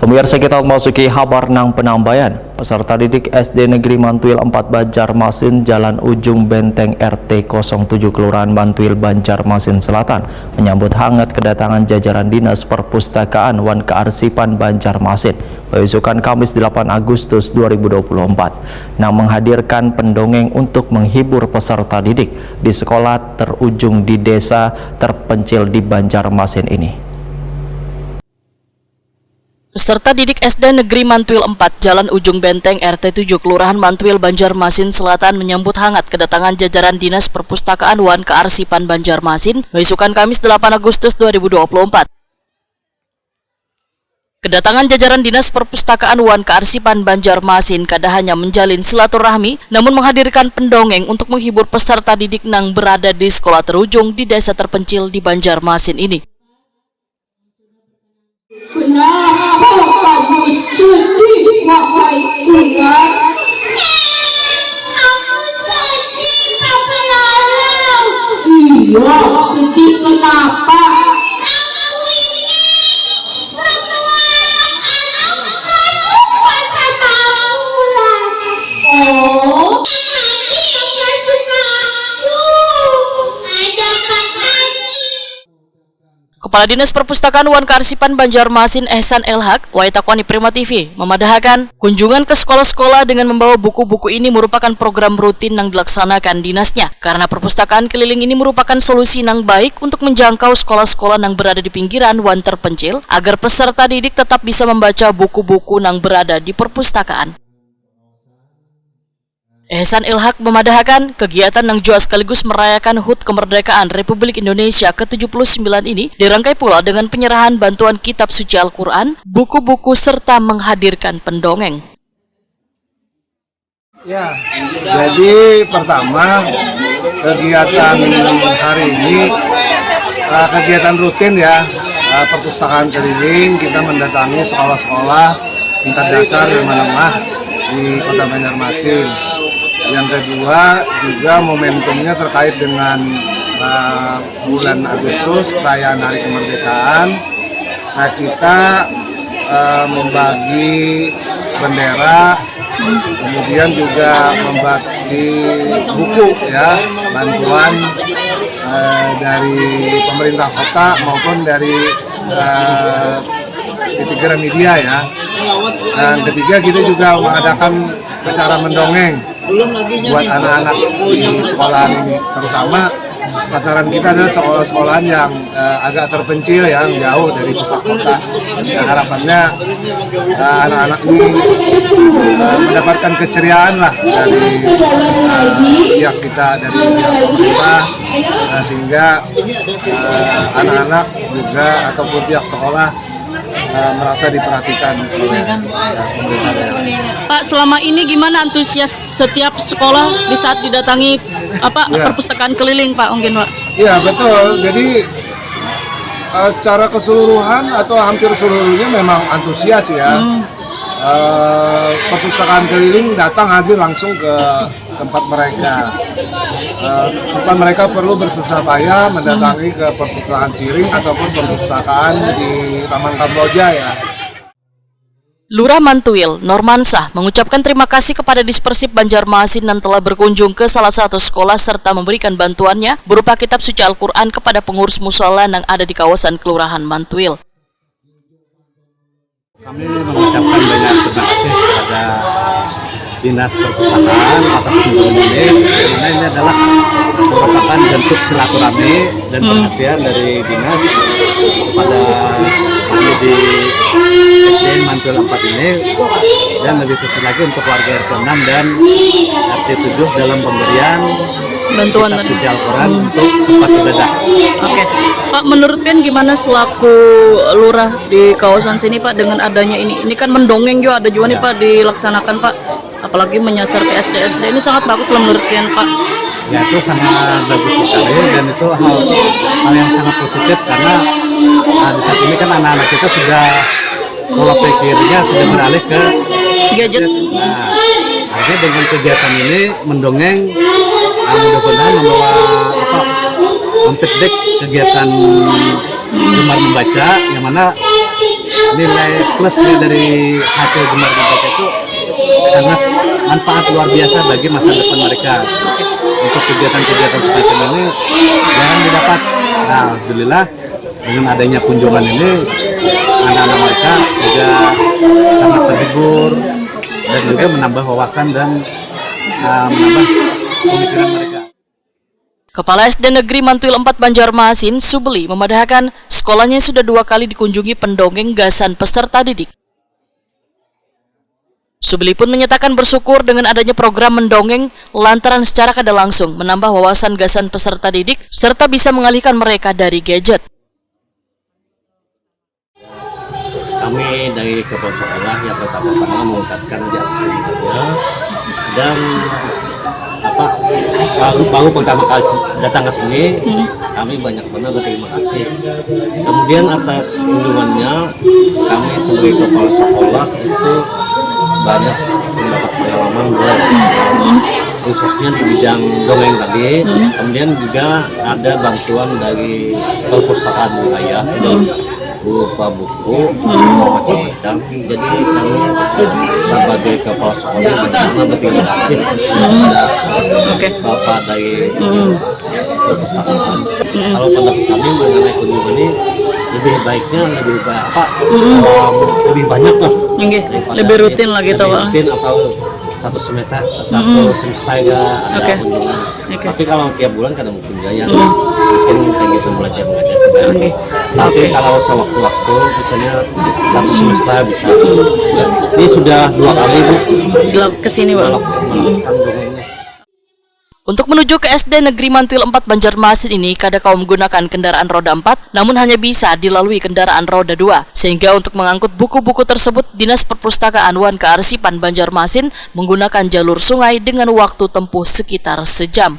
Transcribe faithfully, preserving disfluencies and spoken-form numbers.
Pemirsa, kita memasuki habar nang penambayan. Peserta didik S D Negeri Mantuil empat Banjarmasin, Jalan Ujung Benteng, R T kosong tujuh, Kelurahan Mantuil, Banjarmasin Selatan, menyambut hangat kedatangan jajaran Dinas Perpustakaan wan Kearsipan Banjarmasin, beisukan Kamis delapan Agustus dua ribu dua puluh empat, nang menghadirkan pendongeng untuk menghibur peserta didik di sekolah terujung di desa terpencil di Banjarmasin ini. Peserta didik S D Negeri Mantuil empat, Jalan Ujung Benteng, R T tujuh, Kelurahan Mantuil, Banjarmasin Selatan, menyambut hangat kedatangan jajaran Dinas Perpustakaan wan Kearsipan Banjarmasin, beisukan Kamis delapan Agustus dua ribu dua puluh empat. Kedatangan jajaran Dinas Perpustakaan wan Kearsipan Banjarmasin kada hanya menjalin silaturahmi, namun menghadirkan pendongeng untuk menghibur peserta didik nang berada di sekolah terujung di desa terpencil di Banjarmasin ini. Kenapa kamu sedih, wahai ular? Aku sedih, Papa Lalau. Iya, sedih kenapa? Aku ini semua anak-anak masuk pasar Pamulang. Oh, yang masuk aku. Ada Pak Tani. Kepala Dinas Perpustakaan wan Kearsipan Banjarmasin, Ehsan Elhak, wayah takoni Prima T V, memadahakan, kunjungan ke sekolah-sekolah dengan membawa buku-buku ini merupakan program rutin nang dilaksanakan dinasnya, karena perpustakaan keliling ini merupakan solusi nang baik untuk menjangkau sekolah-sekolah nang berada di pinggiran wan terpencil, agar peserta didik tetap bisa membaca buku-buku nang berada di perpustakaan. Ehsan Ilhak memadahakan, kegiatan nang jua sekaligus merayakan hut kemerdekaan Republik Indonesia ke tujuh puluh sembilan ini dirangkai pula dengan penyerahan bantuan kitab suci Al-Quran, buku-buku, serta menghadirkan pendongeng. Ya, jadi pertama, kegiatan hari ini, eh, kegiatan rutin ya, eh, perpustakaan keliling, kita mendatangi sekolah-sekolah tingkat dasar dan menengah di Kota Banjarmasin. Yang kedua, juga momentumnya terkait dengan, eh, bulan Agustus, perayaan Hari Kemerdekaan. Nah, kita, eh, membagi bendera, kemudian juga membagi buku ya, bantuan, eh, dari pemerintah kota maupun dari, eh, Titik Gramedia ya. Dan ketiga, kita juga mengadakan acara mendongeng buat anak-anak di sekolahan ini, terutama sasaran kita adalah sekolah-sekolahan yang, eh, agak terpencil, yang jauh dari pusat kota. Nah, harapannya, eh, anak-anak ini, eh, mendapatkan keceriaan lah dari, eh, pihak kita, dari pihak pemerintah, eh, sehingga, eh, anak-anak juga ataupun pihak sekolah, eh, merasa diperhatikan oleh, ya, pemerintah daerah. Pak, selama ini gimana antusias setiap sekolah di saat didatangi, apa, Ya. perpustakaan keliling, Pak, mungkin, Pak? Iya, betul. Jadi, eh, secara keseluruhan atau hampir seluruhnya memang antusias ya. Hmm. Eh, perpustakaan keliling datang hadir langsung ke tempat mereka. Eh, tempat mereka perlu bersusah payah mendatangi ke perpustakaan Siring ataupun perpustakaan di Taman Kamboja ya. Lurah Mantuil, Normansah, mengucapkan terima kasih kepada Dispersib Banjarmasin yang telah berkunjung ke salah satu sekolah serta memberikan bantuannya berupa kitab suci Al-Quran kepada pengurus musala yang ada di kawasan Kelurahan Mantuil. Kami mengucapkan banyak terima kasih kepada Dinas Perpustakaan atas kunjungan ini, karena ini adalah merupakan bentuk silaturahmi dan Hmm. perhatian dari dinas kepada kami di S D N Mantuil empat ini, dan lebih khusus lagi untuk warga R T enam dan R T tujuh dalam pemberian Bantuan kitab tadi. suci Al-Quran Hmm. untuk tempat ibadah. Oke. Pak, menurut Pian gimana selaku lurah di kawasan sini, Pak, dengan adanya ini? Ini kan mendongeng juga ada juga nih, Ya. Pak, dilaksanakan, Pak. Apalagi menyasar ke S D S D. Ini sangat bagus loh menurut Pian, Pak. Ya, itu sangat bagus sekali dan itu hal, hal yang sangat positif karena, nah, di saat ini kan anak-anak kita sudah pola pikirnya sudah beralih ke Gadget. Nah, akhirnya dengan kegiatan ini mendongeng, nah, mudah-mudahan membawa apa, memfeedback kegiatan gemar membaca yang mana Nilai plus dari hasil gemar membaca itu sangat manfaat luar biasa bagi masa depan mereka. Untuk kegiatan-kegiatan semacam ini jarang didapat. Nah, alhamdulillah, dengan adanya kunjungan ini, anak-anak mereka juga sangat terhibur dan juga menambah wawasan dan uh, menambah pemikiran mereka. Kepala S D Negeri Mantuil empat Banjarmasin, Subeli, memadahakan sekolahnya sudah dua kali dikunjungi pendongeng gasan peserta didik. Subeli pun menyatakan bersyukur dengan adanya program mendongeng lantaran secara kada langsung menambah wawasan gasan peserta didik serta bisa mengalihkan mereka dari gadget. Kami dari kepala sekolah yang pertama-tama mengucapkan di atas kegiatannya dan apa baru baru pertama kali datang ke sini hmm. Kami banyak benar berterima kasih. Kemudian atas kunjungannya kami sebagai kepala sekolah itu banyak mendapat pengalaman belajar hmm. Khususnya di bidang dongeng tadi. Hmm. Kemudian juga ada bantuan dari perpustakaan wilayah hmm. Berupa buku hmm. Macam-macam. Jadi kami sebagai kepala sekolah pertama berterima kasih hmm. Oke. Bapak dari hmm. Perpustakaan. Hmm. Kalau pendapat kami mengenai kunjungan ini lebih baiknya lebih baik apa hmm. Um, lebih banyak lah. Lebih rutin lah gitu. Lebih rutin atau satu semester satu hmm. Semester ya ada okay. Kunjungan. Okay. Tapi kalau tiap bulan kadang mungkin ya hmm. Mungkin kayak gitu belajar mengajar. Okay. Tapi okay. Kalau sewaktu-waktu misalnya satu semester bisa. Hmm. Ini sudah dua kali bu. Dua kesini bu. Untuk menuju ke S D Negeri Mantuil empat Banjarmasin ini kada kawa menggunakan kendaraan roda empat, namun hanya bisa dilalui kendaraan roda dua. Sehingga untuk mengangkut buku-buku tersebut, Dinas Perpustakaan wan Kearsipan Banjarmasin menggunakan jalur sungai dengan waktu tempuh sekitar sejam.